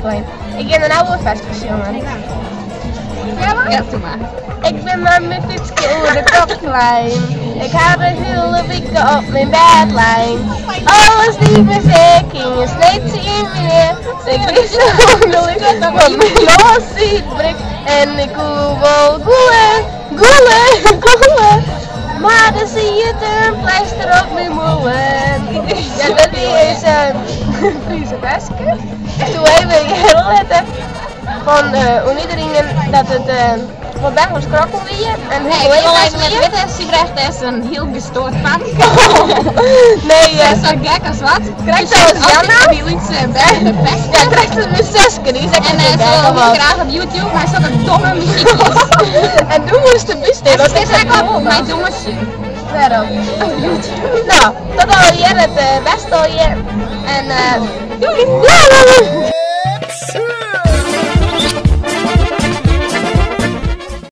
klein. Ik gean der no oer ferske sjongen. Ja, doe mar. Ik bin mei myn fytske oer de kop slein. Ik ha de hiele wike op myn bêd lein. Alles die my sear, 'k hie in sneetsje yn myn ear. Ik wie sa ûngelokkich, want myn noas siet brik. En ik koe wol gûle, gûle, gûle. Mar der siet in pleister op myn mûle. Ja, dat wie ús Friese ferske. Ik soe even hearre litte fan oan iderien dat it wol bêst wol skrokken wie en hoe Ik wol beleefd even litte wie. witte, Sybrecht is in hiel gestoard famke. Nee, Sy is sa gek as wat. Krekt sa as Janna. Dy lytse bern de pest. Ja, krekt as myn suske, dy is ek En net se gek wol of hiel wat. graach op YouTube mei sokke domme muzykjes. En doe moast der bystean, En want se ik sit sa ek op mei dûnsjen. Wêrom? Op YouTube. No, tot allegear it bêste allegear. En doei! Doei!